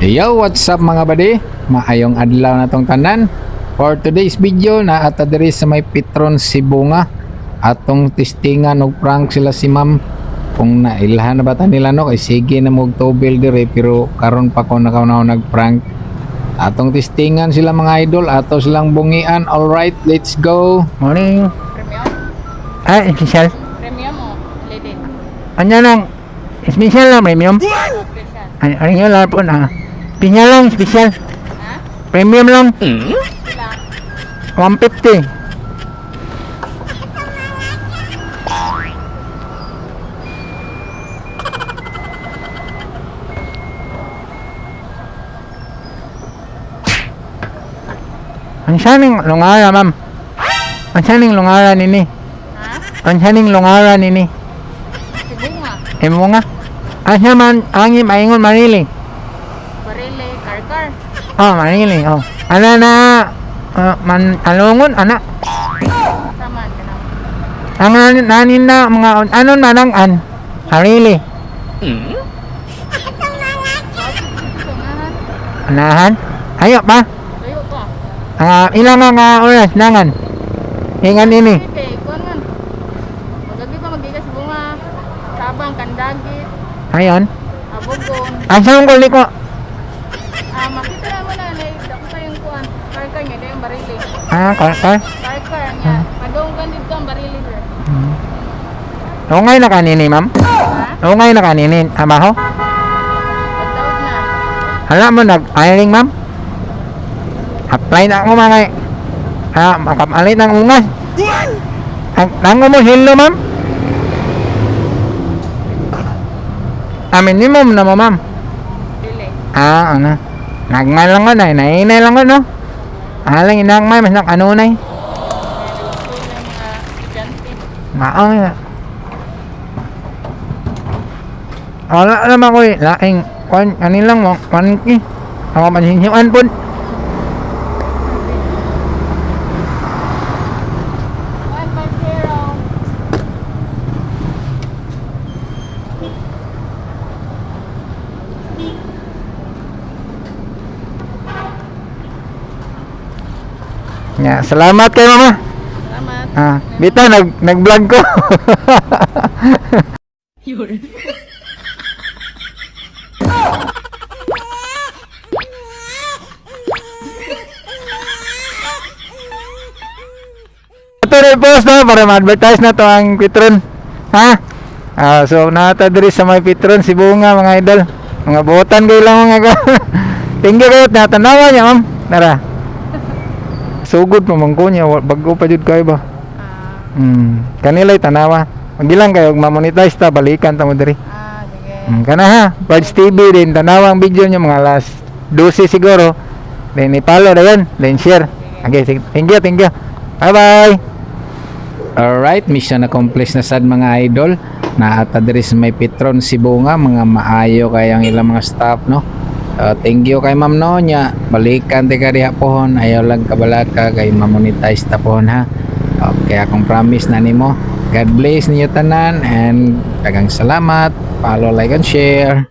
Yo, what's up, mga buddy? Maayong adlaw na tong tanan. For today's video na ata diri sa may Petron Sibonga. Atong testingan og prank sila si ma'am kung nailhan na ba ta nila, no, kay sige na mo tubil diri, pero karon pa ko nakaw nag-prank. Atong testingan sila, mga idol, ato silang bungian. All right, let's go. Morning. Premium? Ah, special. Premium o lady? Ano lang? Special lang, premium. Special. Ay, ano lang po na. Special lang, special. Ha? Premium lang. Sila. 150. Ang saning lungara, ma'am. Ang saning lungara nini. Ha? Ang saning lungara nini. Sibunga. Imo nga. Asa man ang maingon Manili. Barile. Karkar. Oh, Manili. Oh. Ana na man alungon ana. Saman ka na. Ang nanin na mga anon manang an. Harili. Sungahan. Anahan. Ayo pa. Layo pa. Ah, ilang nga nga oras nangan. Ingan ini. Okay, kuan man. Magabi pa magigas bunga. Sabang, kandagit, Ayon. abogon. Asa ang kuliko? Ah, makita na mo na na dako pa yung kuan. Karkar nga yung barile. Ah, kar kar. Karkar nga. Padong kan dito ang barile, sir. Ungay na kanini, ma'am. Ha? Ungay na kanini. Abaho. Pagdaot na. Hala mo nag hiring, ma'am. Apply na ako mga ah, makamalit ng ungas. Ang nango mo hilo, ma'am. Ah, minimum na mo, ma'am. Dili. Ah, ano. Nagmay lang ko, nay. Nainay lang ko, no? Alang inangmay, mas nakanunay. Kaya nagsulo ng mga estudyante. Maong na. Wala naman ko eh. Laing, kwan, kanilang mo, kwan ki. Ako mansinyuan po. 150. Ya, salamat kay mama. Salamat. Ah, bita nag-vlog ko. Ito rin post no para ma-advertise na to ang Petron. Ha? Ah, so nata diri sa may Petron Sibonga, mga idol. Mga buotan kayo lang mga ka. Thank you kayo natanawa niya, ma'am. Tara. Sugod pa man ko niya, bago pa jud kayo ba. Ah, Kanila'y tanawa. Magilang kayo, ma-monetize ta, balikan ta mo diri. ah, sige. Kana ha, Birds TV din, tanawa ang video niyo mga last 12 siguro. Then i-follow na yun, then share. Okay, sige. Thank you, thank you. Bye-bye! Alright, mission accomplished na sad, mga idol. Naata diri sa may Petron Sibonga, mga maayo kay ang ilang mga staff, no. Thank you kay ma'am no nya. Balikan ti ka diha pohon, ayaw lang kabalaka kay ma-monetize ta pohon ha. Okay, akong promise na nimo. God bless ninyo tanan and daghang salamat. Follow, like and share.